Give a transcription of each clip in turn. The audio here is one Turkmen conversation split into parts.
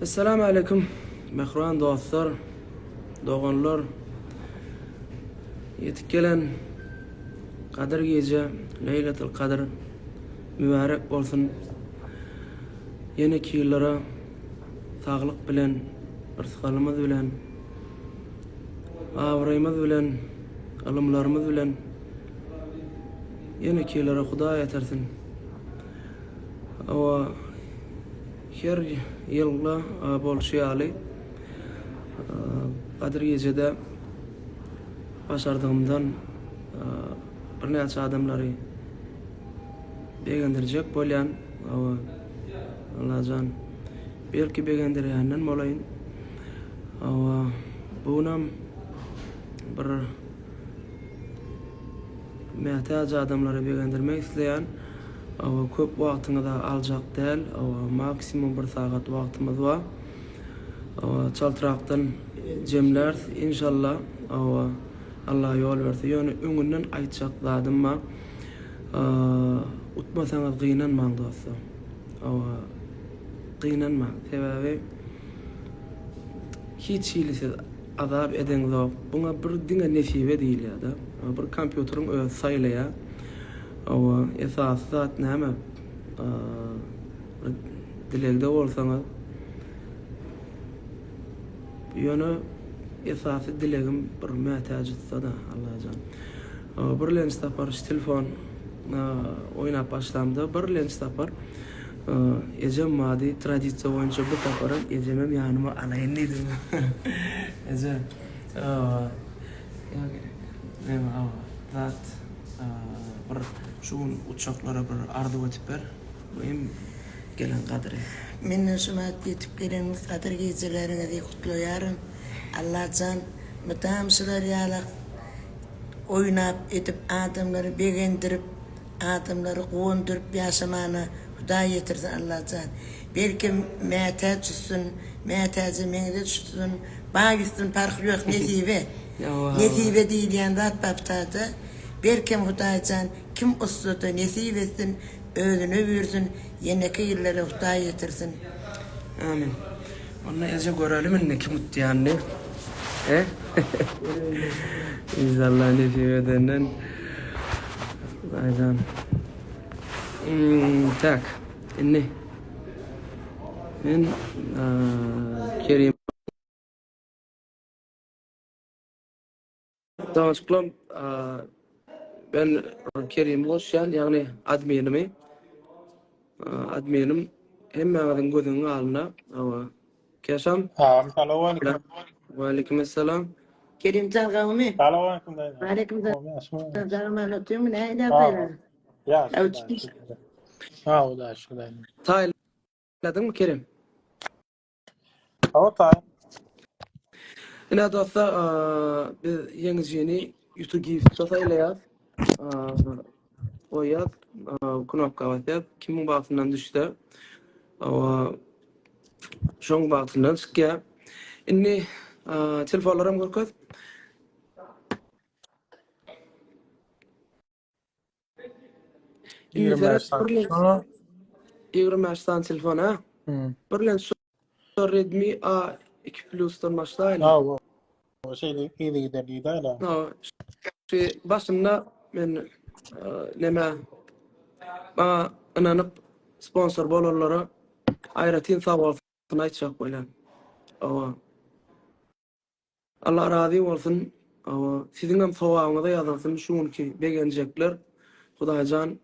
Essalamu aleýkum mähriban dostlar, doganlar. Ýetip gelen Gadyr gije, Leýletul Kadr mübärek bolsun. Ýeneki ýyllara saglyk bilen, yrsgalymyz bilen, abraýymyz bilen, ylymlarymyz bilen ýeneki ýyllara Hudaý ýetirsin. Hawa, her ýylda bolşy ýaly, Gadyr gijede başardygymdan birnäçe adamlary begendirjek bolýan. Hawa, Allajan, belki begendirýänden bolaýyn. Hawa, bu günem bir Mätäç adamlary begendirmek isleýän. Hawa köp wagtyňyza aljak däl. Hawa maksimum bir sagat wagtymyz bar. Hawa çaltrakdan jemläris inşallah. Hawa Allah ýol berse. Ýöne öňünden aýtjak zadym bar. Utmasaňyz gynanmaň dostlar. Hawa gynanmaň. Sebäbi hiç hili siz Azap edeňzok. Buňa bir diňe nesibe diýilýär-de. Bir kompýuteriň özi saýlaýar. Hawa, esasy zat näme? Bir dilegde bolsaňyz. Ýöne esasy dilegim bir mätäç utsa-da, Allajan. Birlenç sapar şu telefon oýnap başlamda birlenç sapar ejem bardy, tradisiýa boýunça bu saparam ejemem ýanyma alaýyn diýdim. Eje, näme zat bir şu gün uçaklara bir arzuw edip ber. Bu hem gelen gadyry. Menden şumat ýetip gelen gadyr gijeleriňizi gutlaýaryn. Allajan mydam şular ýalak oýnap edip adamlary begendirip adamlary guwandyryp ýaşamana Hudaý ýetirsin Allajan. Belkem mätäç üstün mätäje meňzeş üstün baý üstün parhy ýok nesibe. Nesibe diýilýän zat bar bu taýda. Belkem Hudaýjan kim ussada nesip etsin özüne buýursyn ýeneki ýyllara Hudaý ýetirsin. Amin. Onda eje görelim indi kim utýanyny. E? Inşallah nesip edenden. Hudaýjan. Hmm, tak. Indi men Kerim Doganjyklarym, ben Kerimi goşýan, ýagny adminimi. Adminim hemmäňiziň gözüniň alnynda. Hawa. Keşam. Agam salowaleýkim. Waleýkim essalam. Kerim jan gowumy? Salowaleýkim daýza. Waleýkim salam. Janyň otymy nähili ýagdaýlar? Ýagşy. Sag bol şükür daýza. Taýladyňmy Kerim? Hawa taýyn. Ine dostlar, biz ýeňijini Ýutu Gift'de saýlaýas. Goýýas, knopka basýas. Kimiň bagtyndan düşse, şoň bagtyndan çykýar. Indi telefonlaram görkez. Indi 25 seret sany birlenç telefona. 25 sany telefon ha. Hmm. Birlenç şu Redmi A2 Plus'dan başlaýyn. Ha, o şeýle yzygiderli gidäýle. Ha, şu başynda men e, neme maňa ynanyp sponsor bolanlara aýratyn sag bolsun aýtjak bolýan. Hawa. Allah razy bolsun hawa siziňem sogabyňyza ýazylsyn şu günki begenjekler Hudaýjan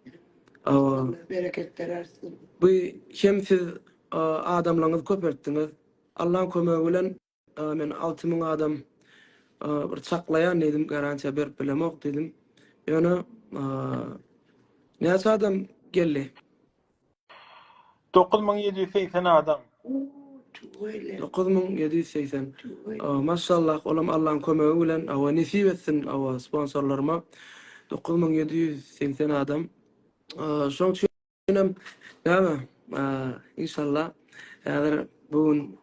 hawa Allah bereketler artsyn. Bu hem siz adamlaryňyzy köpeltdiňiz Allaň kömegi bilen men 6000 adam bir çaklaýan diýdim garantiýa berip bilemok diýdim ýöne näçe adam geldi. 9780 adam. 9780. Maşallah olam Allaň kömegi bilen awa nesip etsin awa sponsorlaryma 9780 adam. Şoň üçin hem näme inşallah häzir bu gün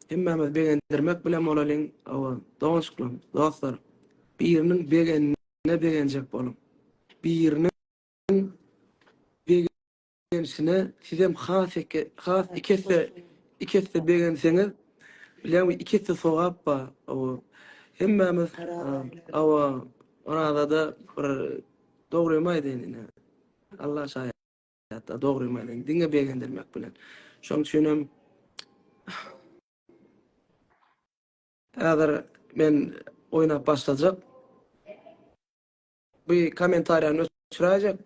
hemmämiz begendirmek bilen bolalyň awa doganjyklarym dostlar biriniň begenine begenjek boluň biriniň Begenişine sizem has eke has iki esse. Iki esse begenseňiz, bilýäňmi, iki esse sogap bar. Hawa. Hemmämiz hawa, Orazada bir dogrymy aýdaýyn ine. Allah şaýat, dogrymy aýdaýyn. Diňe begendirmek bilen. Şonuň üçin hem häzir men oýnap başlajak. Bu kommentariýany öçüräýjek.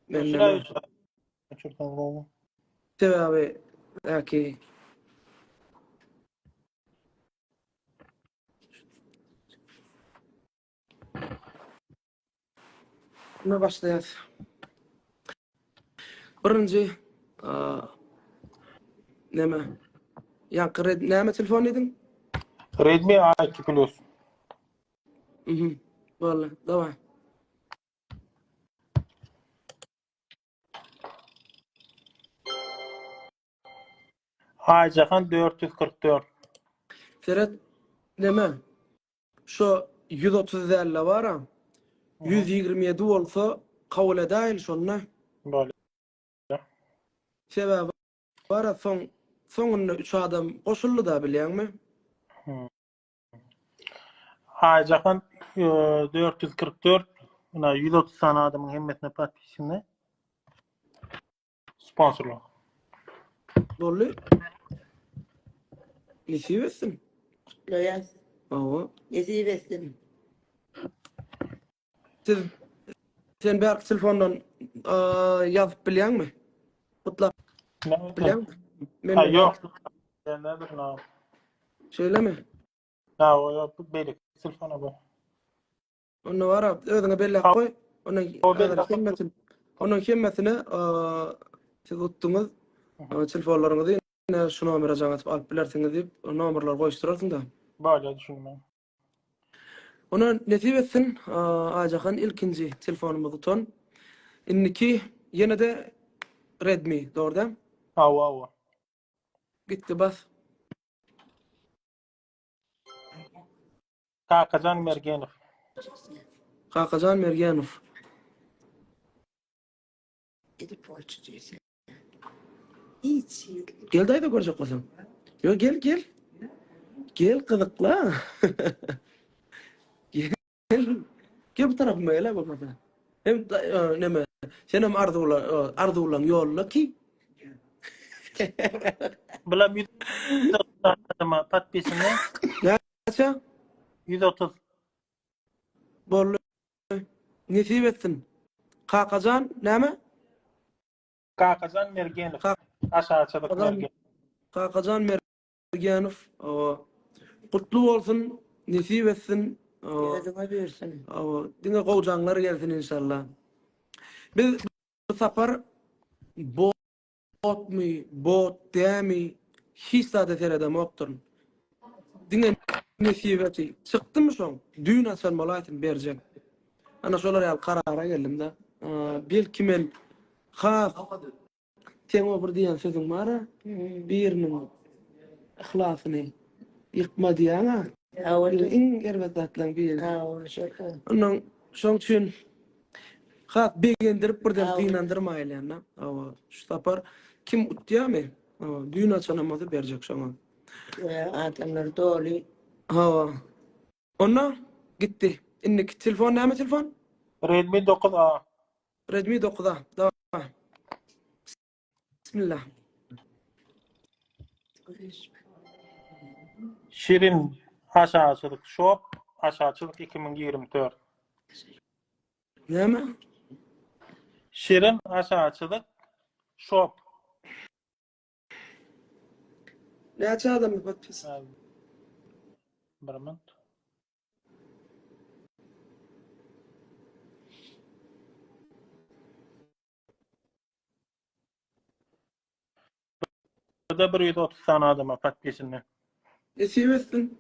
Men Öçüräý, näme? öçüräý. Öçürseň gowy. Sebäbi äki Ine başlaýas. Birinji näme? Ýaňky red näme telefon diýdiň? Redmi A2 Plus. Mhm. Boldy. Daway. Aýjahan 444. Seret näme? Şo 130 dälle bara. 127 bolsa kabul edäýeli şonda. Bolýar. Sebäbi bara soň soňunda 3 adam goşuldy da bilýäňmi? Aýjahan 444 ina 130 sany adamyň hemmesine podpisany. Sponsorlyk. Boldy. Nesip etsin. Gutlaýas. Hawa. Nesip etsin. Siz sen bärki telefondan ýazyp bilýäňmi? Gutlap bilýäňmi? Men ha, ýok. Nädir na? Şeýlemi? Ha, o ýok, beýleki telefona bu. Onda bara özüňe belläp goý. Onda hemmesini Onuň hemmesini siz utduňyz. Telefonlaryňyzy şu nomere jaň atyp alyp bilersiňiz diýip, nomerleri goýuşdyrarsyň-da. Bolýar, düşündim. Ona nesip etsin Aýjahan ilkinji telefonymyzy utan. Indiki ýene-de Redmi, dogry däl? Hawa, hawa. Gitdi bas. Kakajan Mergenow. Kakajan Mergenow. Edip bolçy diýse. Hiç ýeri. Gel daýza görjek bolsaň. Ýok gel gel. Gel gyzykla. Gel. Gel bu tarapyma gel bolmasa. Hem neme senem arzuwla arzuwlaň ýoluna ki. Bulam 130 adama podpisany. Näçe? 130. Boldy. Nesip etsin. Kakajan näme? Kakajan Mergenow. Aşaçylyk Mergen. Kakajan Mergenow. Gutly bolsun, nesip etsin. Özüňe bersin. Diňe gowy jaňlar gelsin inşallah. Biz bu sapar Botmy, bot dämi, hiç zada seredemokdyryn. Diňe nesibesi çykdymy şoň, düýn açan bolaýsyn berjek. Ana şolar ýaly karara geldim-de. Belki men has seň o bir diýen sözüň bar-a, biriniň yhlasyny ýykma diýýäň-a. Iň erbet zatlaryň biri. Ondan şoň üçin Has begendirip birden gynandyrmaýylýanda. Hawa, şu sapar kim utýamy? Hawa, düýn açanam bolsa berjek şoňa. Adamlar doly. Hawa. Onda gitdi. Indiki telefon näme telefon? Redmi 9A. Redmi 9A. Daway. Bismillah. Şirin aşaçylyk shop aşaçylyk 2024. Näme? Şirin aşaçylyk shop. Näçe adamly podpis? Bir minut. Bu-da 130 sany adama podpisany. Nesip etsin.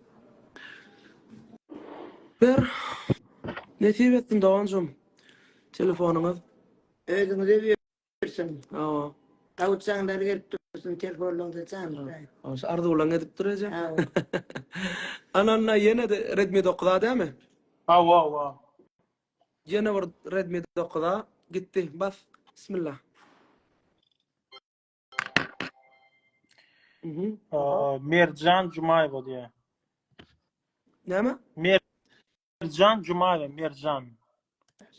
Ber. Nesip etsin doganjygym. Telefonyňyz. Özüňize bersin. Hawa. Gawut jaňlary gelip dursun telefonlaryňyza janly. Hawa, şu arzuwlaryňy edip dur eje. Hawa. Ananda ýene-de Redmi 9A dämi? Hawa, hawa. Ýene bir Redmi 9A gitdi. Bas. Bismillah. Mhm. Merjan Jumaýewa diýýär. Näme? Merjan Jumaýewa, Merjan.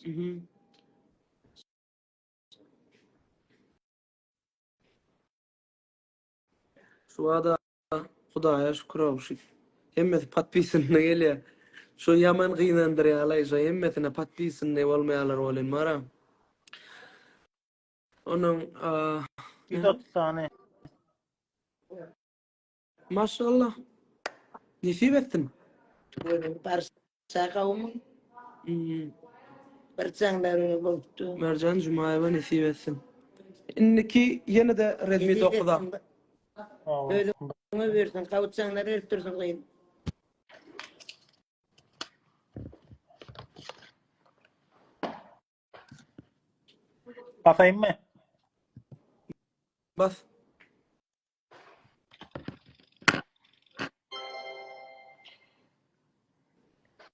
Mhm. Şu wada Hudaýa şükür şu hemmesi podpisanyna gelýär. Şu ýaman gynandyrýarlaý şu hemmesine podpisanyny bolmaýarlar welin bara. Onuň 130 sany. Maşallah. Nesip etsin. Tüweleme barça gawumyň Hmm. bir jaňlary bolupdy. Merjan Jumaýewa nesip etsin. Indiki ýene-de Redmi Nesip 9-a. etsin. Özüňe bersin, gawut jaňlar berip dursun gyz. Basaýynmy? Bas.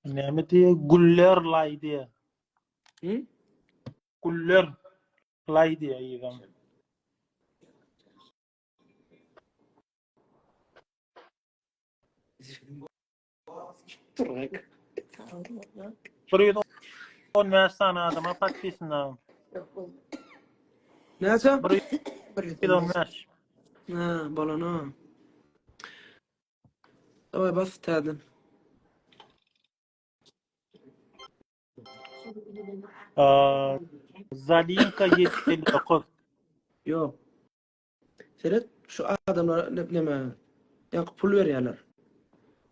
Näme diýýär? Güller laý diýýär. Hı? Güller laý diýýär ýygan. Turak. 115 sany adama podpisana. Näçe? 115. Ha, bolana. Daway bas täzeden. Zalinka 759. Ýok. Seret, şu adamlara neme, ýaňky pul berýärler.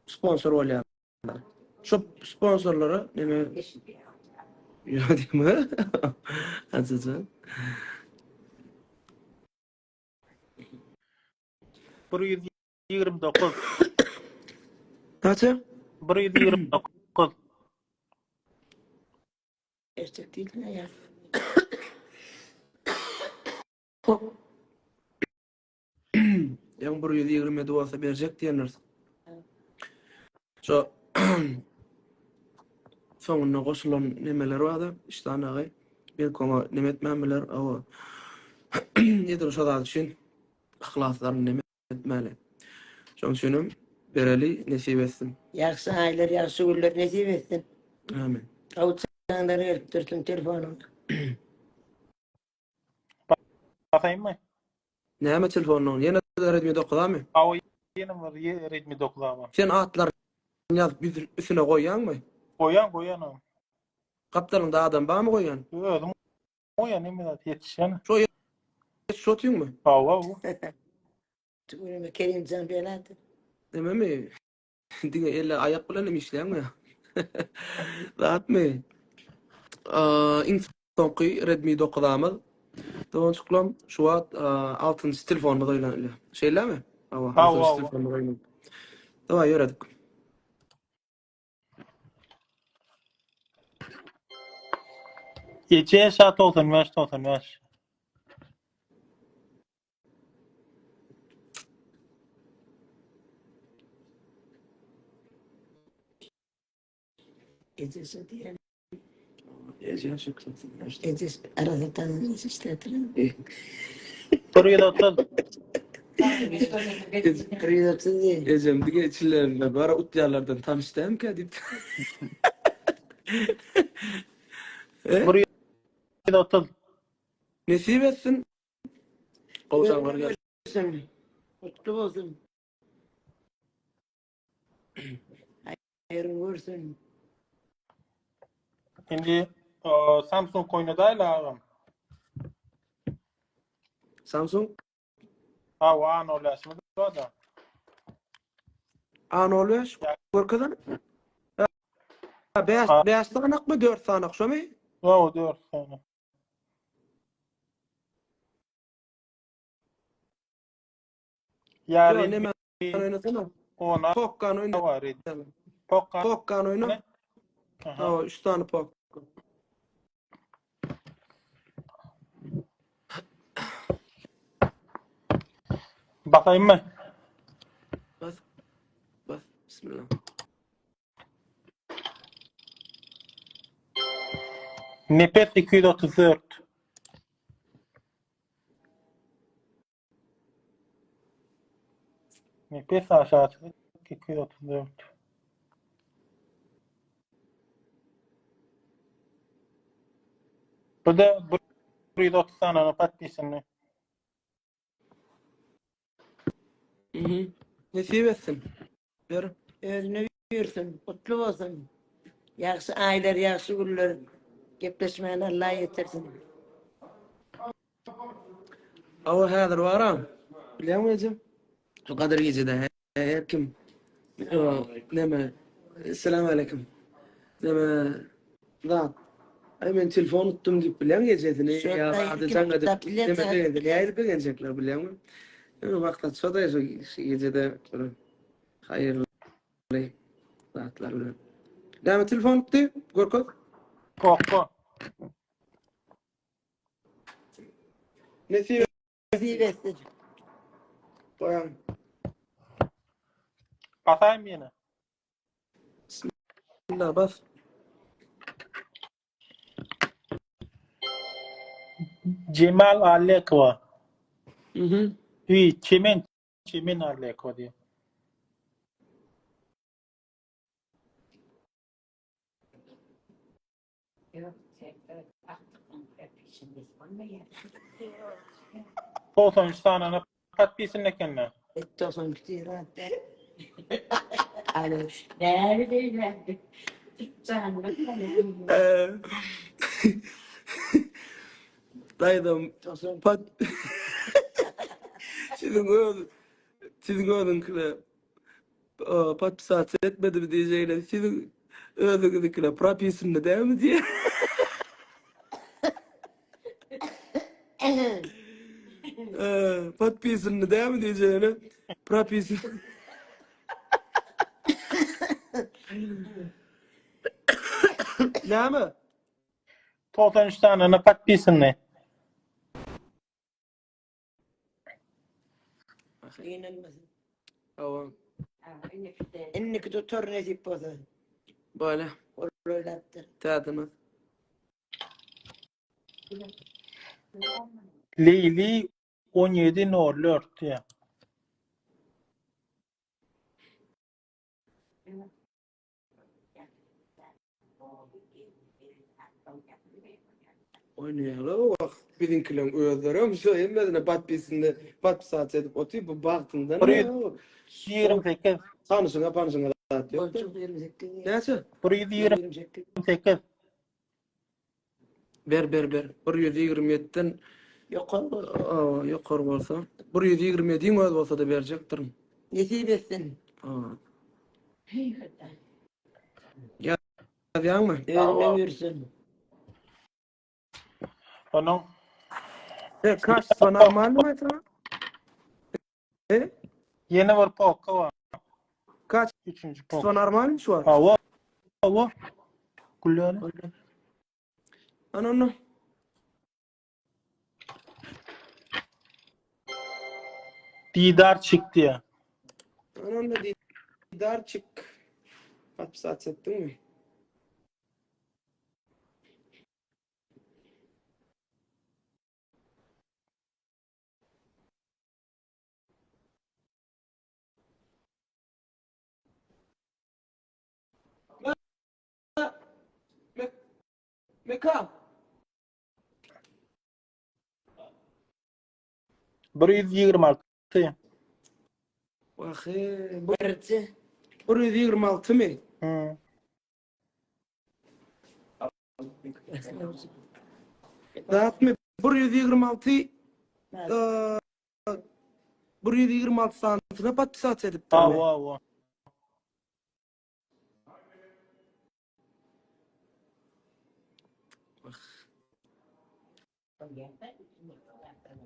Sponsor bolýarlar. Şu sponsorlara neme Ýa diýme. Ajaja. 129. Näçe? 129. Erkek diýdiň ýa. Ýaň 127 bolsa berjek diýenler. Şo soňunda goşulan nemeler barda, işdanagy. Belki oňa neme etmän biler, awa. Edil şo zat üçin yhlaslaryny neme etmeli. Şoň üçinem bereli nesip etsin. Ýagşy aýlar, ýagşy günler nesip etsin. Amin. Gowy jaňlar gelip dursun telefonyňa. Basaýynmy? Näme telefonyň? Ýene Redmi 9-amy? Hawa, ýene bir Redmi 9-a. Sen atlaryny ýazyp ýüz üstüne goýýaňmy? Goýýan, goýýan. Gapdalyňda adam barmy goýýan? Özüm goýýan, hemme zat ýetişýän. Şo ýetişip otyňmy? Hawa, hawa. Tüweleme Kerimjan belady. Nememi? Diňe elle aýak bilen hem işleýäňmi? Zatmy? Iň soňky Redmi 9-amyz. Doganjyklam şu wagt altynjy telefonymyz oýlanylýar. Şeýlemi? Hawa, altynjy telefonymyz oýlanylýar. Dawaý ýöredik. Eje şa 95 95. Ejesi diýen. Eje şu Ejesi arada tanımış işletilen. 130. 130 diýen. Ejem diňe içilerinde bara utýarlardan tanyş dälmikä diýip. 130. Nesip etsin. Gowşanlar gelsin. Gutly bolsun. Haýryn görsün. Indi Samsung oýnadaýla agam. Samsung? Hawa, A05 bar-da. A05 görkezen. 5 5 sanakmy, 4 sanak şomy? Hawa, 4 sanak. Ýa Ýok, neme oýnasana. Ona Pokkan oýna. Bar. Pokkan. Pokkan oýna. Hawa, 3 sany pokka. Basaýynmy? Bas. Bas. Bismillah. Nepes 234. Nepes aşaçylyk 234. Bu da 130 sanyna podpisany. Mhm. Nesip etsin. Ber. Özüne buýursyn. Gutly bolsun. Ýagşy aýlar, ýagşy günler. Gepleşmäni Allah ýetirsin. Hawa häzir baram. Bilýäňmi eje? Şu Gadyr gijede her kim neme Esselamu aleýkum. Neme zat. Aý men telefon utdum diýip bilýäň ejesini ýa zady jaň edip neme begense nähili begenjekler bilýäňmi? Ýöne maksat şo-da şu gijede bir haýyrly zatlar bilen. Näme telefon utdy? Görkez. Okko. Nesip Nesip etsin. Goýaň. Basaýyn ýene. Bismillah bas. Jemal Allekowa. Mhm. Üý, Çemen, Çemen Allekowa diýýär. 93 sanyna podpisan ekende. 92 diýip. Daýzam pat Siziň öz siziň özüňkine Podpisasiýa etmedimi diýjegine siziň özüňizinkine propisynda dälmi diýýär. Podpisynda dälmi diýjegine propisyn. Näme? 93 sanyna podpisany. Gynanmasyn. Hawa. Indiki tutar nesip bolsa. Böyle. Golaýlapdyr. Täzemiz. Leýli 17.04 diýýär. Oýnaýarlar o wagt biziňkileň özlerem şu hemmesine podpisinde podpisasiýa edip otyr bu bagtyndan. 128. Tanyşyňa panyşyňa zat ýok. Näçe? 128. Ber ber ber. 127-den ýokary bolsa. Ýokary bolsa. 127-iň öz bolsa-da berjekdirin. Nesip etsin. Ýazýaňmy? Özüne ýürsün. Onuň E, kaçtwa normalny aýtsana? E? Ýene bir polka bar. Kaç? Üçünji polka. Normalny şu wagt? Hawa. Hawa. Gülýän. Ana onda. Didar çyk diýýär. Ana onda didar çyk. Podpisat etdiňmi? Meka. 126. Wahy, bu Birji. 126 my? Hı. Zatmy 126 eee, 126 sanysyna podpisasiýa edipdirmi? Hawa, hawa.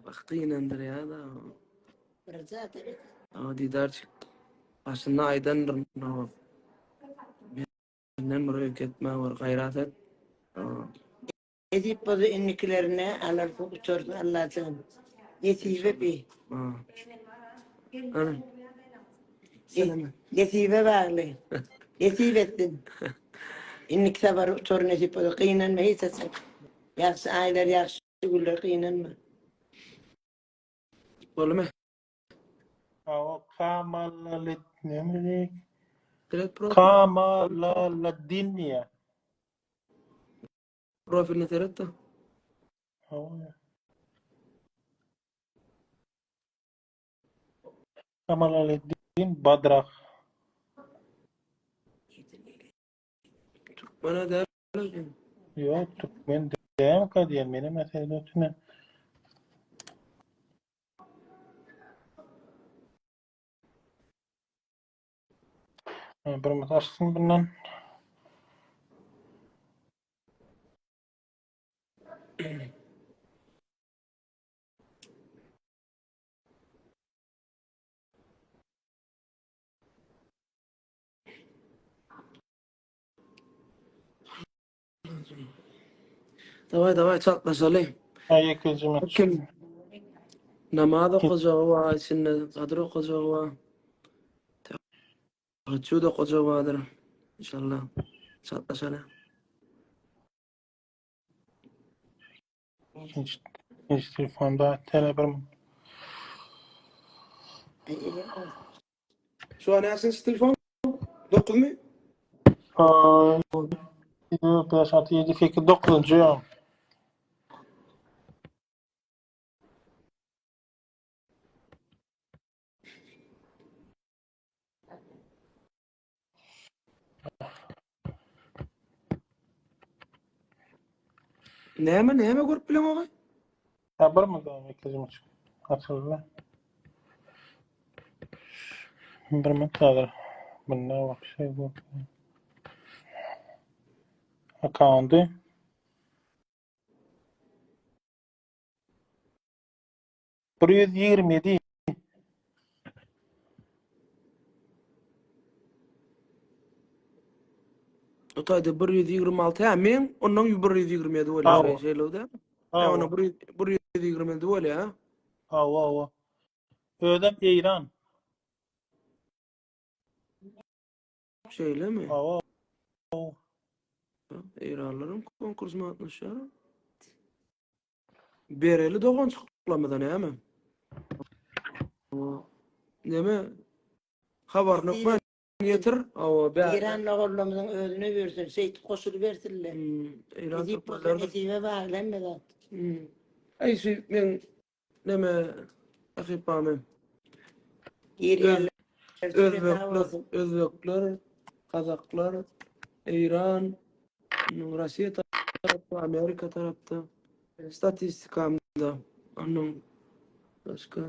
Wah gynandyrýar-da. Birji adyny. Awa Didarçik başynda aýdandyr muny. Menden bir öýke etme bir gaýrat et. Nesip bolsa indikilerine alarsyň uçarsyň Allajan. Nesibe bi. Ana. Nesibe bagly. Nesip etsin. Indiki sapar uçar nesip bolsa gynanma hiç haçan. Ýagşy aýlar ýagşy günler gynanma. Boldumy? Hawa, Kamalalet näme diýek? Seret profil. Kamalaladdin diýýär. Profiline seret-de. Hawa. Kamalaladdin Badrah. Türkmen-ä däl öýdýän. Ýok, türkmen dälmika diýýän, menem meselede otyryn. Bir minut açsyn bundan. Daway daway çaltlaşaly. Ha ýekeje maç. Kim namaz okajagy bar, içinde gadyr okajagy bar. Teheccüd okajagy bardyr. Inşallah. Çaltlaşaly. Hiç hiç telefonda tele bir Şu an näçinji telefon? 9 my? 4, 5, 6, 7, 8, 9-njy. Näme, näme görüp bileňok? Ha bir mi daha bekleyeceğim açık. Açıldı. Bir mi kadar? Bunda bak şey bu. Account'y. 127. O taýda 126, hä, men ondan 127 bolýar, Hawa. şeýle-de. Hä, Hawa. onda 127 bolýar. Hawa, hawa. Özem Eýran. Şeýlemi? Hawa. Eýranlaryň konkursyna gatnaşýar. Bereli dogançyklarymyza näme? Näme? Habaryny hökman ýetir. Hawa, bä. Eýran doganlarymyzyň özüne bersin, şeýdip goşulybersinler. Hmm, Eýran Nesip bolsa türkmenleri. nesibe bagly hemme zat. Hmm. Aý şu men näme sahypamy? Girýärler. Özbekler, özbekler, gazaklar, Eýran, Russiýa tarapda, Amerika tarapda statistikamda ondan başga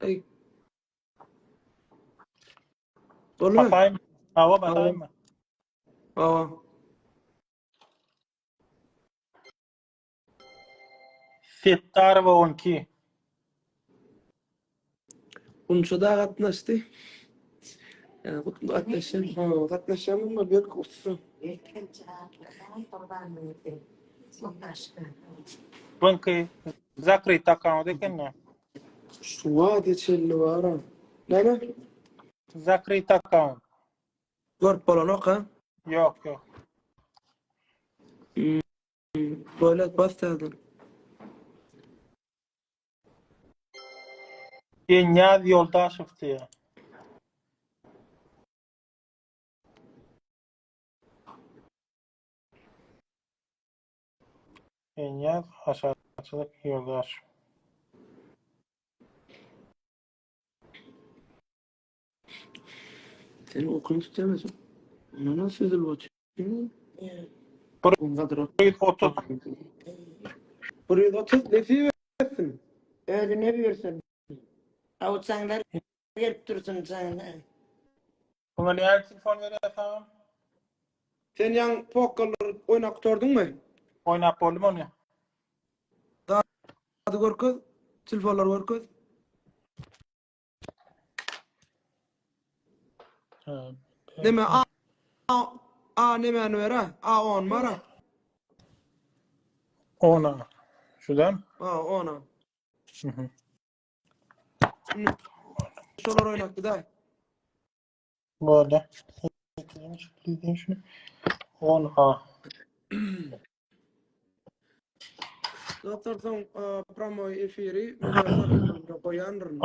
Ey Bolmy? Basaýyn. Hawa basaýynmy? Hawa. Setdarowa 12. Gunça da gatnaşdy. Ýa gatnaşýan, ha, gatnaşýan bolma belki utsa. Bunky zakryt akkaunt eken-de. Şu wagta çenli bar-a. Näme? Zakryt akkaunt. Görüp bolanok ha? Ýok, ýok. Toilet bas täzeden. Enyaz Ýoldaşow diýýär. Enyaz aşaçylyk Ýoldaşow. Sen okuň tutýarmysyň? Ondan süzülip otyr. 130. 130 nesip etsin. Özüne buyursun. Awçaňlar gelip dursun jaňyna. Muňa näme telefon berýär saňa? Sen ýaň pokkerler oýnap gutardyňmy? Oýnap boldum ony. Zady görkez, telefonlary görkez. Neme A A A nemäni ber a? A 10 bar a. Ona. Şudan? A 10 a. Mhm. Şimdi şolar oýnap gidaý. Boldy. Şu 10 A. Dostlar soň promoý efiri men öz sahypamda goýandyryn.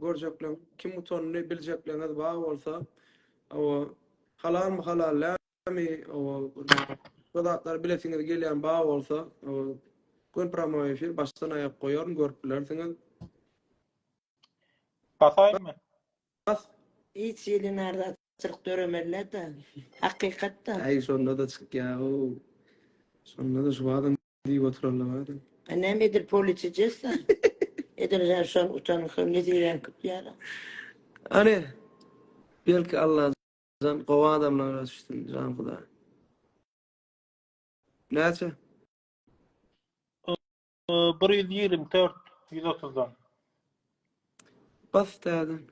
Görjekleň kim utanyny biljekleňiz bar bolsa, halalmy halal dälmi, şo zatlary bilesiňiz gelýän bar bolsa, gön promoý efir başdan aýak goýaryn görüp bilersiňiz. Basaýynmy? Bas. Hiç hili narazçylyk döremeli-de. Hakykatda. Äý şonda-da çykýa-ow. Şonda-da şu adam diýip oturanlar bar. A näme edil polisijesda? Edil sen şon utansa nesiben kypýara. Hany belki Allajan gowy adamlara düşsün jan Hudaý. Näçe? 124 130-dan. Bas täzeden.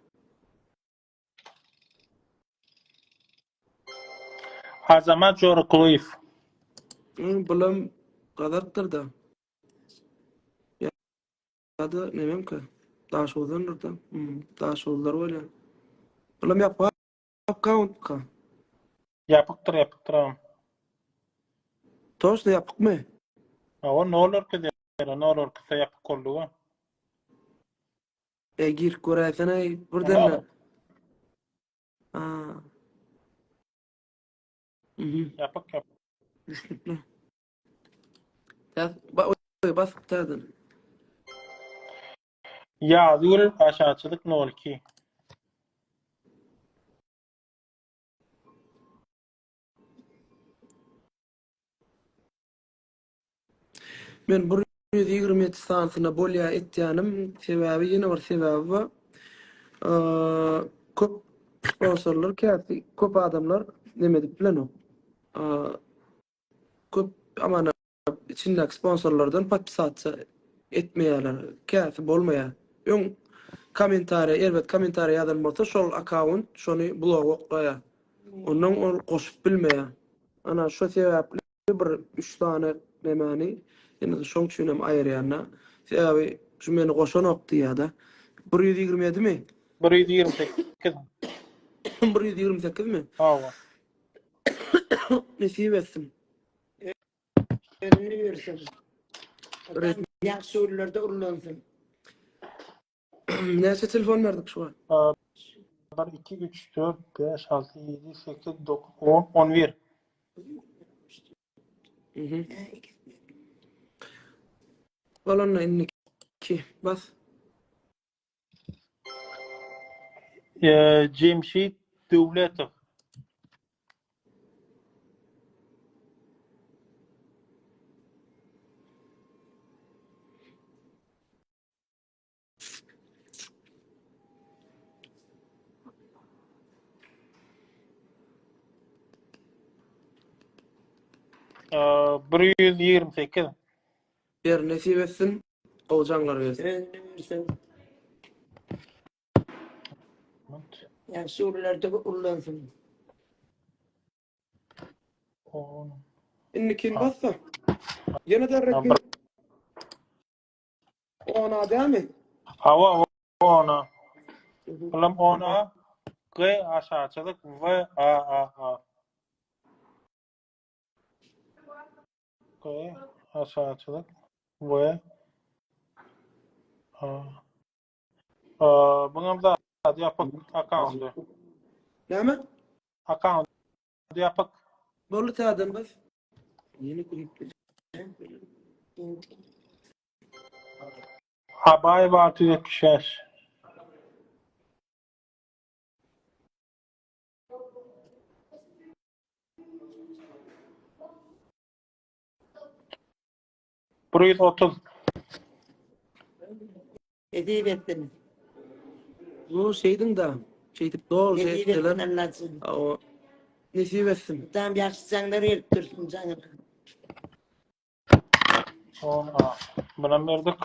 Azamat Jorakulyýew. Bulam gazakdyr-da. Ýa-da nememkä? Daşoguzdandyr-da. Daşoguzlar bolýar. Bulam ýapyk akkauntka. Ýapykdyr, ýapykdyr agam. Toçno ýapykmy? Hawa, nol görkezýär, nol görkezse ýapyk boldugy. E girip göräýsene birden. A. Mhm. Ýapyk ýapyk. Düşnükli. Täz ba basyp täzeden. Ýazgül aşaçylyk 02. Men 127 sanysyna bolýa etýänim sebäbi ýene bir sebäbi bar. Köp sponsorlar käsi köp adamlar neme edip bilenok. Köp amana içindäki sponsorlardan podpisatsa etmeýärler. Käsi bolmaýar. Öň kommentariýa erbet kommentariýa ýazan bolsa şol akkaunt şony bloga oklaýar. Ondan ol goşup bilmeýär. Ana şo sebäpli bir üç sany nemäni indi şoň üçin hem aýyrýan-da. Sebäbi şu meni goşanok diýýär-de. 127 mi? 128. 128 mi? Hawa. Nesip etsin. Özüni bersin. Adam ýagşy günlerde ullansyn. Näçe telefon berdik şu wagt? 1, 2, 3, 4, 5, 6, 7, 8, 9, 10, 11. Mhm. Bolanda indiki bas. Jemşit Döwletow. 128. Ber nesip etsin. Gowy jaňlar gelsin. Özüne bersin. Ýagşy günlerde ullansyn. Indi kim bassa? Ýene derrek Ona dämi? Hawa, ona. Bulam ona. G aşaçylyk W A A A. G aşaçylyk W A. A, Buňam zat ýapyk akkaundy. Näme? Akkaundy ýapyk. Boldy täzeden bas. Ýene klip. Abaýew 675. 130. Nesip etsin. Bu şeýdiň da. Şeýdip doly Nesip şeýtseler. etsin Allah'cığım. O nesip etsin. Tam ýagşy jaňlar gelip dursun jaňyna. 10 A. Bunam berdik.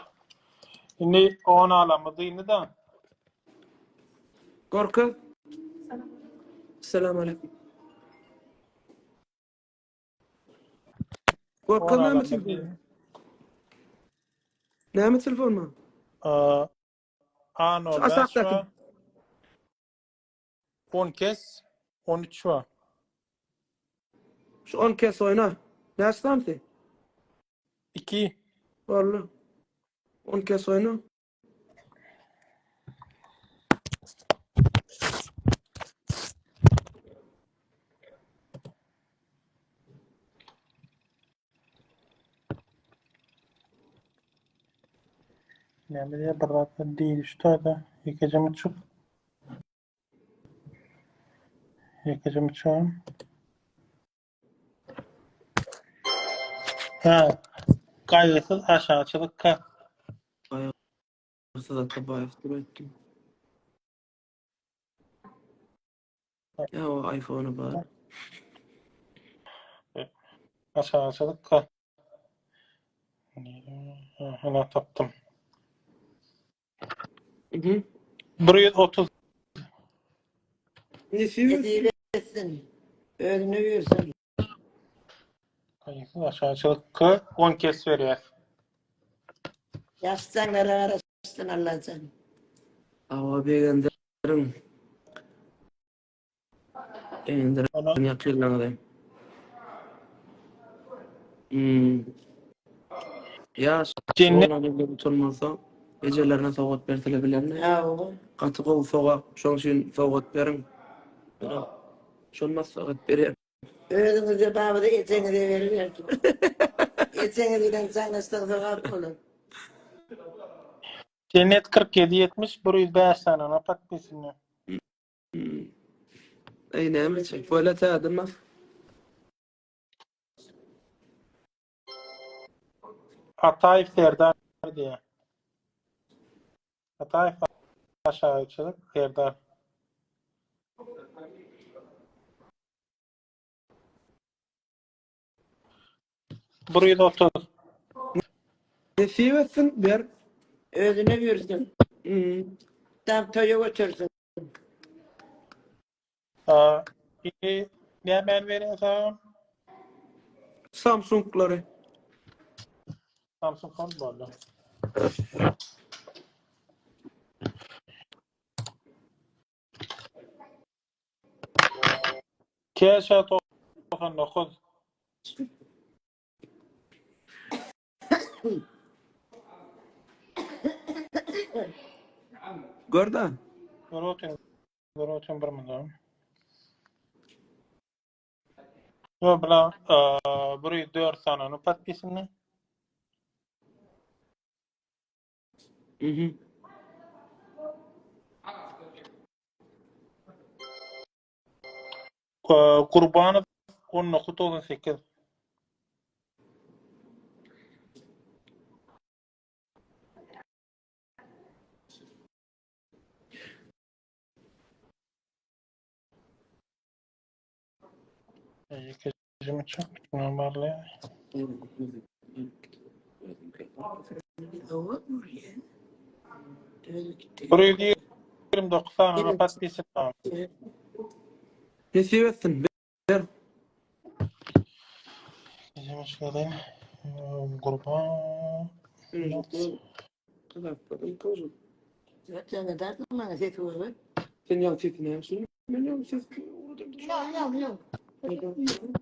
Indi 10 alamyz indi da. Gorka. Salam aleyküm. Gorka 10 näme alamyz telefon? indi. Näme telefon bu? A A05 Şu aşakdaky. var. 10 kes 13 var. Şu 10 kes oýna. Näçe santy? 2. Boldy. 10 kes oýna. Näme diýýär bir zatlar diýdi şu taýda. Ýekeje muçuk. Ýekeje muçugam. Ha, gaýgysyz aşaçylyk ka. Gaýgysyz Atabaýew diýip aýtdym. Ýa o iPhone-y bar. Aşaçylyk ka. Hana tapdym. Mhm. 130. Nesip etsin. Nesip etsin. Özüne buyursun. Gaýgysyz aşaçylyk ka 10 kes berýär. Ýagşy jaňlara garaşsyn Allajan. Awa begendirin. Begendirin Ona ýakynlaryňyzy. Hmm. Ýaş Cennet oglanlar utanmasa ejelerine sowgat berseler bilermi? Hawa. Gaty gowy sogap. Şoň üçin sowgat beriň. Menem şony maslahat berýän. Özüňize babyda ejeňize beriberdim. Ejeňiz bilen jaňlaşsaň sogap bolar. Cennet 47 70 105 sany ona podpisany. Eý näme üçin? Böyle täzeden bas. Ataýew Serdar diýýär. Ataýew aşagy çyzyk Serdar. 130. Nesip etsin ber. Özüne buyursun. Hmm. Tam toýa götürsün. Aa, indi nämäni berýän saňa? Samsunglary. Samsung hol boldy. Keşa 99. Gör-de. Görüp otyryn. Görüp otyryn bir minut. Yo bula bir 4 sanyny podpisany. Mhm. Gurbanow 1998. Ýekeje çok normaly. 129 sany podpisany. Nesip etsin. Ber. Gurban. Sen ne dersin bana ses vurur. Sen ýaň sesi näme üçin? Men ýaň sesi ugradım. Ýok, ýok, ýok.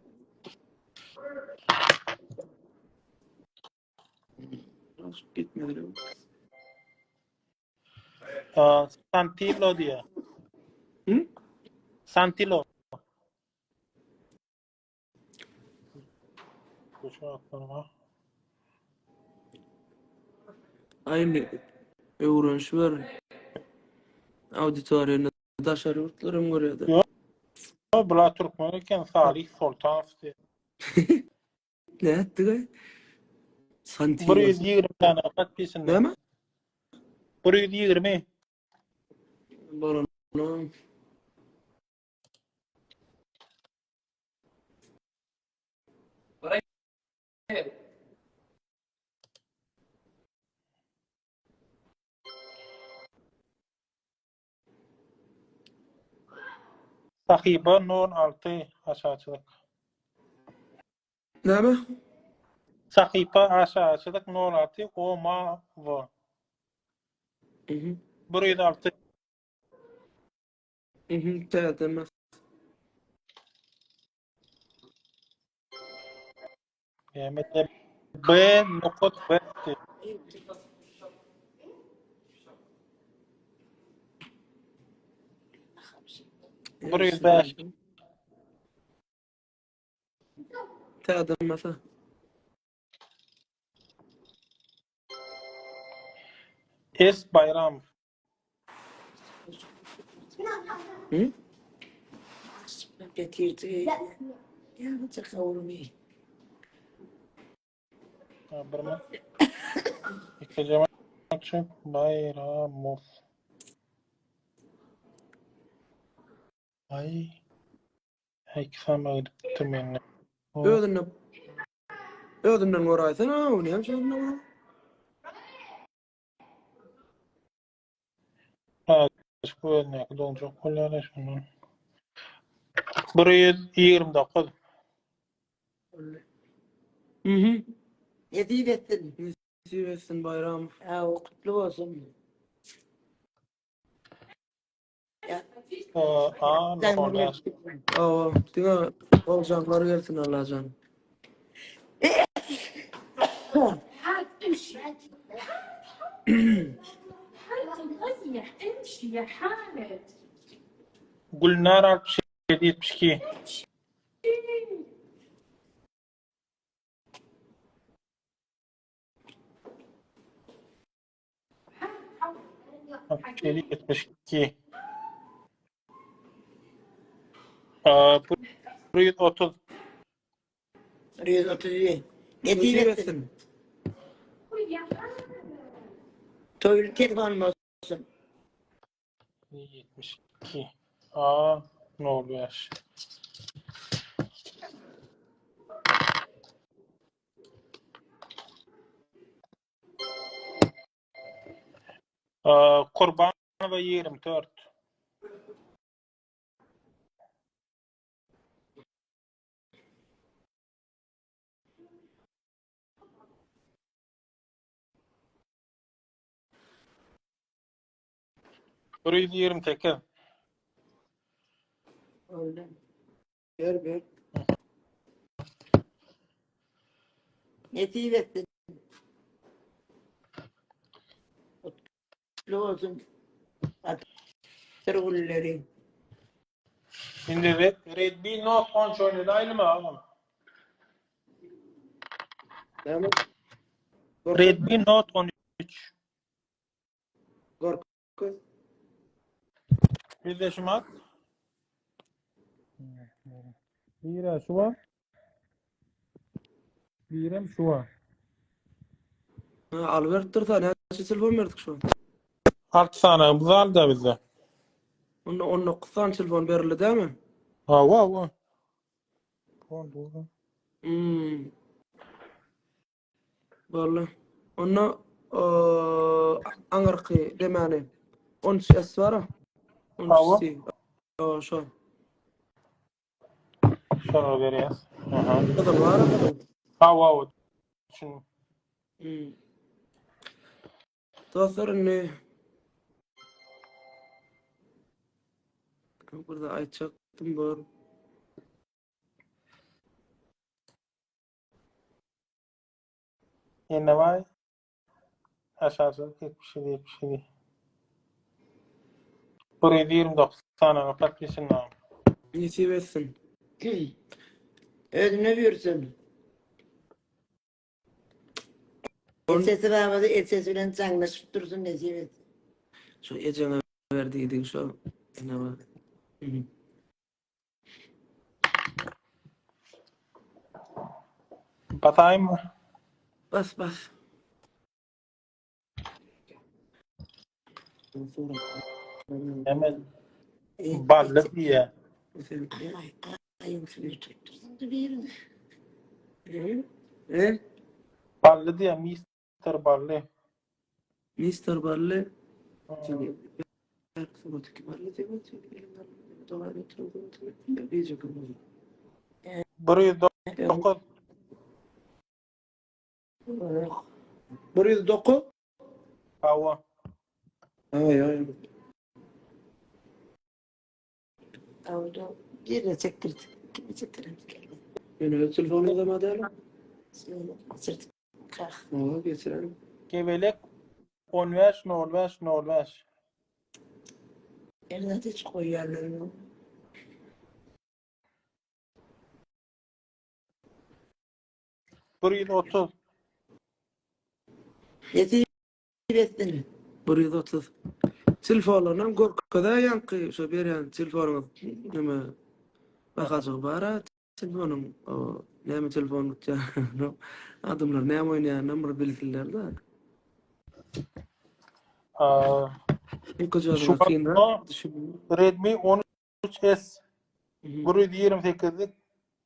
Aşyp gitmedi. Santillo diýýär. Hı? Santillo. Şu atlaryma. Aý öwrenişiber. Auditoriýany daşary ýurtlar hem görýärdi. Ýok, bular türkmen eken, Salih Soltanow diýýär. Nätdi? Santillo. 120 tane podpisany. Näme? 120. Bolan. Sahypa 06 aşaçylyk. Näme? Sahypa aşaçylyk 06 O M W. Mhm. 106. Mhm, täzeden bas. Mehmet. B nokat B. 105. Täzeden basa. S Baýramow. Hı? Getirdi. Ýaňyja gawuny. Ha, bir mi? İkinci maçı Bayramov. Ay. Ay sama gidipdi meni. Özünde Özünden göräýsene, o näme üçin özünden göräý? Ha, şu özündäki doljak bolýar şondan. 129. Mhm. Nesip etsin. Nesip etsin Baýramow. Ha, kutlu bolsun. Ya, A, sen nol. Awa, diňe boljaklar gelsin Allajan. امشي حالد امشي يا حالد Gülnar 67 72. 67 72. Aa, 130. 131. Nesip Nesip etsin. etsin. Toýly telefonum olsun. 72. A 05. Aa, Kurbanowa 24. 128. Oldu. Ber ber. Nesip etsin. Kutlu olsun. Atyr gülleri. Indi Red, Redmi Note 13 oýnady aýlymy agam? Näme? Redmi Note 13. Gorkuz. Bizde şu mat. Biri şu var. Birem şu var. Ha, alyberipdir sen. Näçe telefon berdik şu? 6 sany biz aldy bizde. Onda 19 sany telefon berildi dämi? Ha, wa, wa. Boldy. Hmm. Boldy. Onda aňyrky demäni 13 S bar. 13 C. O şo. Şoňa berýäs. Aha. Gyzyl bar. Hawa, hawa. Düşündim. Hmm. Dostlar indi Burada aýtjakdym bor. Ýene Aşaşyk 77 77. 129 sany podpisany. Nesip etsin. Özüne buyursun. Ejesi babasy ejesi bilen jaňlaşyp dursun nesip etsin. Şu ejeňe ber diýdik şo. Ene bak. Basaýynmy? Bas bas. Hemen bally diýýär. Aýyň suwy tutdursun birini. E? Bally diýýär, mister Bally. Mister Bally. 109. 109? Hawa. Aý aý. Awda birine çekdirdik. Kime çekdirdik? Ýöne öz telefonumyzam adäl. Şeýle. Kah. Oňa geçirelim. Gebelek 15 05 05. Her zat hiç goýýarlar ýok. 130. Nesip etsin. 130. Telefonlarynam görkezä ýaňky şo berýän telefonyňyz neme bahajygy bar-a telefonyň o näme telefon tutýanyny adamlar näme oýnaýanynam bir bilsinler-de. Şu Redmi 13S 128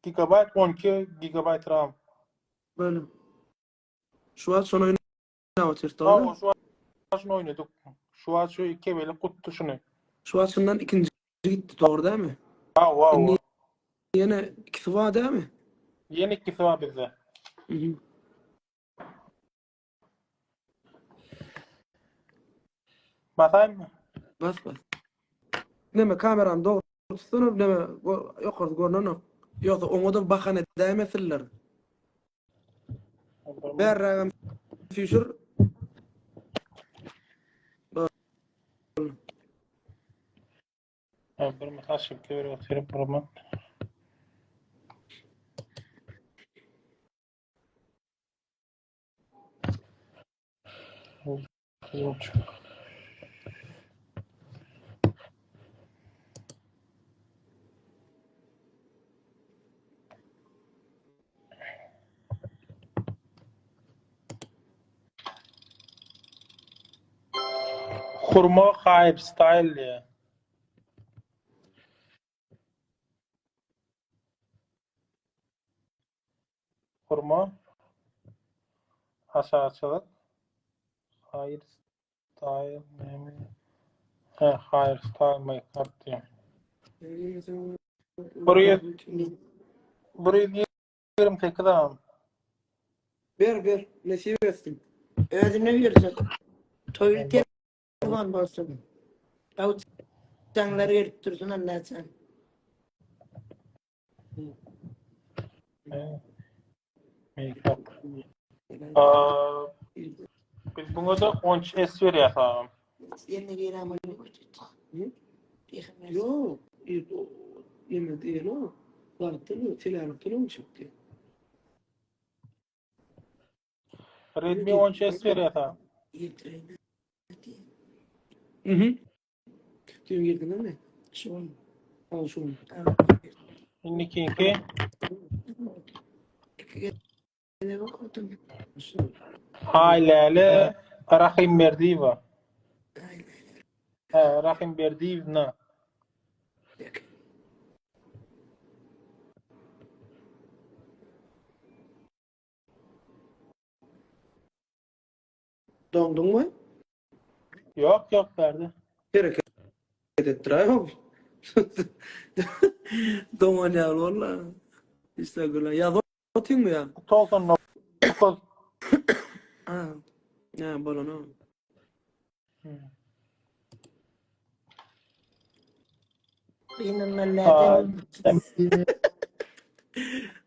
gigabayt 12 gigabayt RAM. Böyle. Şu wagt şony oýnap otyrys dogry? Hawa, şu wagt şuny oýnadyk. Şu wagt şu kebelik gutdy şuny. Şu wagt şundan ikinji gitdi dogry dälmi? Hawa, hawa. Indi ýene ikisi bar dälmi? Ýene ikisi bar bizde. Mhm. Basaýynmy? Bas bas. Neme kamerany dogry tutsana neme ýokarda görnenok. Ýogsa oňa-da bahan edäýmesinler. Bärrägem süýşür. Bir mutaşyp görüp oturyp burma. Hurma Hype Style diýýär. Hurma aşaçylyk Hair style näme? He, hair style make up diýýär. 128 agam. Ber ber nesip etsin. Özüne berjek. Toýly telefon bolsun. Gawy jaňlar gelip dursun Allajan. Make-up. Biz buňa da 13 S berýäs agam. Ýene girem Ýok, ýene diýen o. Wagtdan o telärikden öň çykdy. Redmi 13 S berýäs agam. Mhm. Düýn girdiňizmi? Şu gün. Al şu gün. Indikinki İki okudum. Aýläle Rahimberdiýewa. He, Rahimberdiýewna. Doňduňmy? Ýok, ýok bärde. Hereket etdiräýoň. Doňan ýaly boldy. Işte gülen. Ýazyp otyňmy ýa? 99. Ha. Ýa bolany. Gynanmalylardan.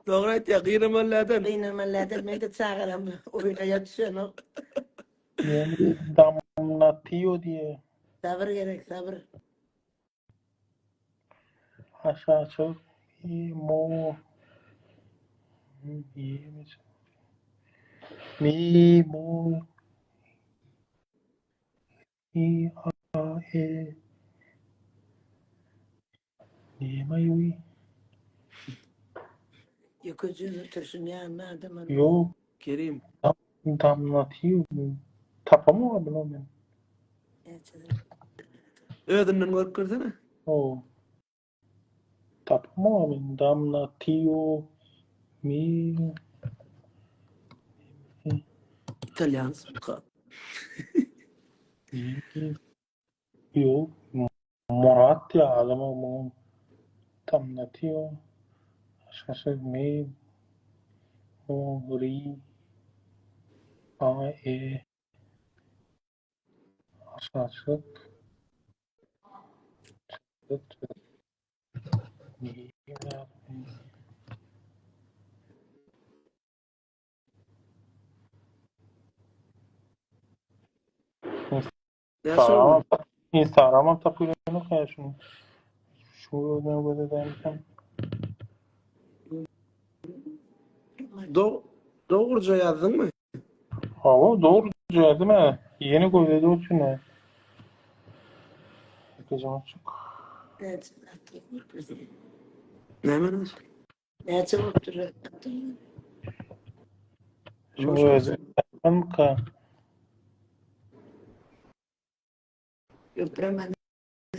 Dogry aýtýar, gynanmalylardan. Gynanmalylardan men de çagalarym oýnaýa düşenok. Damlatýo diýe. Sabyr gerek, sabyr. Aşaçyk mo mi mo I A E Näme ýoý? Ýökeje ötürsün ýanyna adam alyp. Ýok. Kerim. Damlatiw tapamok buny men. Özünden görüp görsene. Hawa. Tapamok men damlatio mi Italýan sutka. Ýok, Murat diýen adam muň damlatio şaşy mi o ri a e Aşaçyk. Instagram Instagramam tapylanok ýa şuny. Şu özüne göz edäýmesem. Do dogruja ýazdyňmy? Hawa, dogruja ýazdym hä. Ýene göz edip oturyn. Ýekeje açyk. Näme? Näçe bolupdyr? Şu özi ýazmyka? Ýok, ben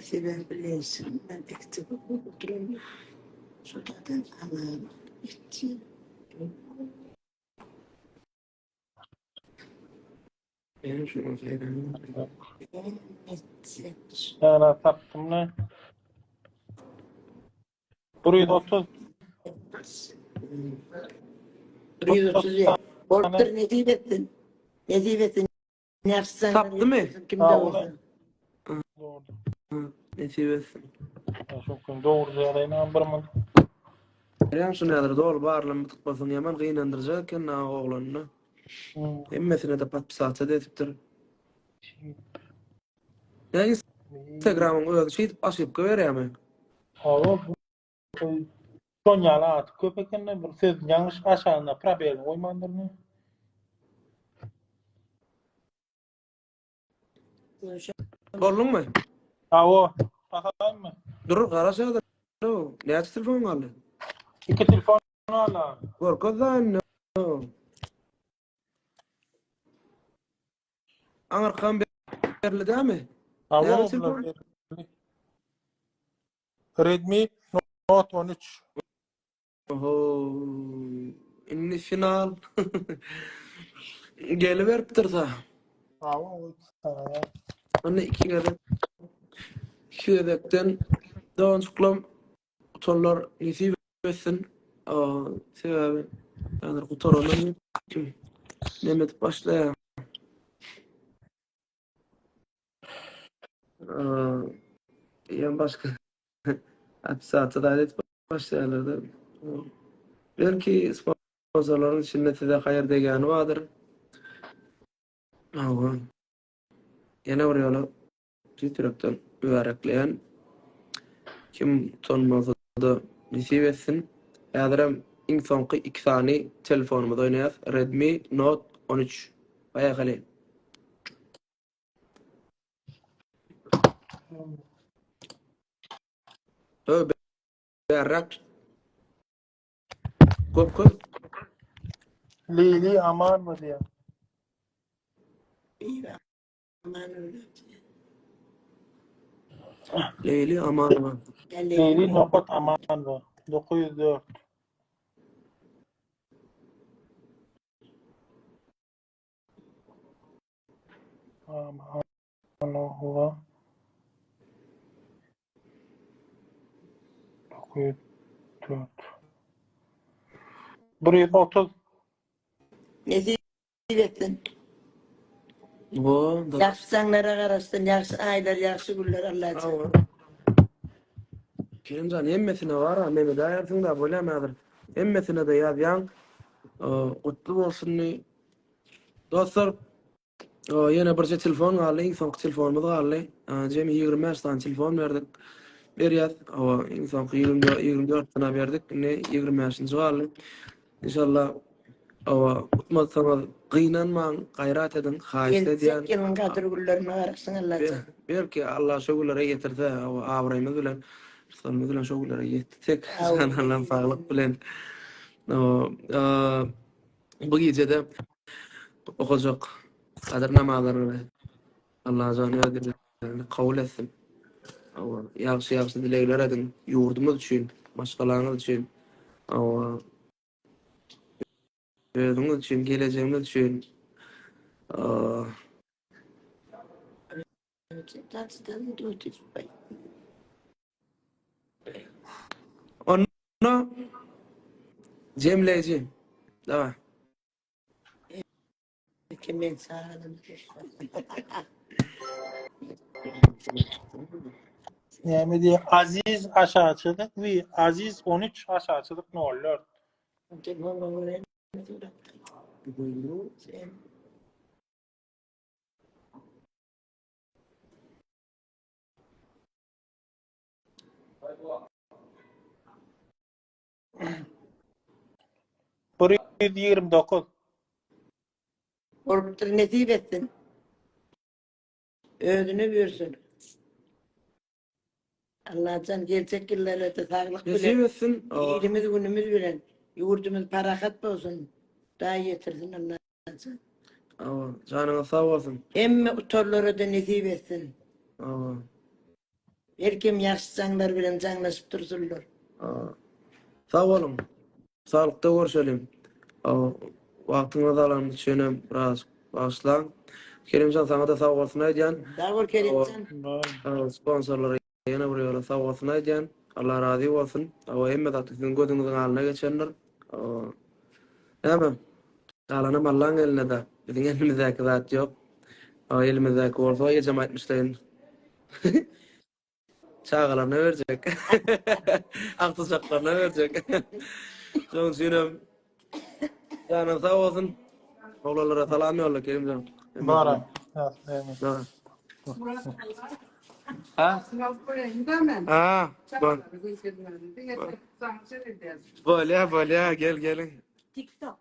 sebäbi bilýänsin. Ben ekde oturan şu tadan alan etdi. Benim şunu sevdim. Ýa tapdym ne? 130. 130. Bolupdyr nesip etsin. Nesip etsin. Nefsen. Tapdymy? Kimde bolsa. Doğru. Nesip etsin. Şu gün dogry ýagdaýyna bir mun. Bilýän şuny häzir doly barlanyp tutmasyň ýaman gynandyrjak eken na oglanyny. Hemmesine de podpisatsa edipdir. Ýa Instagramyň özi şeýdip aşypka berýärmi? Hawa, bu şon ýaly aty köp ekende bir söz ýalňyş aşagynda probelini goýmandyrmy? Bolduňmy? Hawa, basaýynmy? Dur, garaş häzir. Näçe telefon galdy? Iki telefon galdy. Görkez da indi. Aňyrkam berli dämi? Hawa, Redmi Note 13. Oho, indi final. Geliberipdir da. Hawa, o sana. Onda iki gezek. Iki gezekden doganjyklam utanlar nesip etsin. Sebäbi häzir gutarandan kim neme edip başlaýar. Ýa başga opisasiýa zat edip başlaýarlar-da. Belki sponsorlaryň içinde size haýyr degýäni bardyr. Hawa. Ýene bir ýola tüýs ýürekden mübärekleýän. Kim utanmasa-da nesip etsin. Häzirem iň soňky iki sany telefonymyzy oýnaýas. Redmi Note 13. Poýehali. Ö, bärräk tut. Görkez. Leýli Amanowa diýýär. Leýli Amanowa. Leýli Amanowa. Leýli nokat Amanowa. 904. Amanowa. 904. 130. Nesip etsin. O, da. Ýagşy jaňlara garaşsyn, ýagşy aýlar, ýagşy günler Allajan. Kerimjan hemmesine bar-a, meni daýarsyň-da, bolýamy häzir. Hemmesine-de ýazýaň. Gutly bolsun diý. Dostlar, ýene birje telefon galdy, iň soňky telefonymyz galdy. Jemi 25 sany telefon berdik. Berýäs. Hawa, iň soňky 24 sany berdik. Indi 25-nji galdy. Inşallah, hawa, utmasaňyz gynanmaň, gaýrat ediň, haýyşt edýän. Geljek ýylyň gadyr günlerine garaşyň Allajan. Belki Allah şo günlere ýetirse, hawa, abraýymyz bilen, rysgalymyz bilen şo günlere ýetsek, jan Allam saglyk bilen. Hawa, bu gijede okajak gadyr namazlaryňyzy Allajan öz dileglerini kabul etsin. Hawa, ýagşy-ýagşy dilegler ediň ýurdumyz üçin, maşgalaňyz üçin. Hawa, özüňiz üçin, gelejegimiz üçin. Onda jemleýji. Daway. Kim men çagalarym. Näme diýýär? Aziz aşaçylyk we Aziz 13 aşaçylyk 04. 129. Bolupdyr nesip etsin. Özüne buýursun. Allajan geljek ýyllarda saglyk bilen. Nesip etsin. Ilimiz günümiz bilen ýurdumyz parahat bolsun. Hudaý ýetirsin Allajan. Hawa, janyňyz sag bolsun. Hemme utanlara-da nesip etsin. Hawa. Belkem ýagşy jaňlar bilen jaňlaşyp dursunlar. Hawa. Sag boluň. Saglykda görşeliň. Hawa, wagtyňyzy alanym üçin hem biraz bagyşlaň. Kerimjan saňa-da sag bolsun aýdýan. Sag bol Kerimjan. Hawa, sponsorlara ýene bir ýola sag bolsun aýdýan. Allah razy bolsun. Hawa, hemme zat siziň gözüňiziň alnyna geçendir. Hawa. Näme? Galanam Allaň elinde-de. Biziň elimizdäki zat ýok. Hawa, elimizdäki bolsa, ejem aýtmyşlaýyn. Çagalaryna berjek. Agtyjaklaryna berjek. Şonuň üçin hem janyň sag bolsun. Oglanlara salam ýolla Kerimjan. Bara. Ha? Ha, bor. Bolýa, bolýa, gel, gelin. TikTok.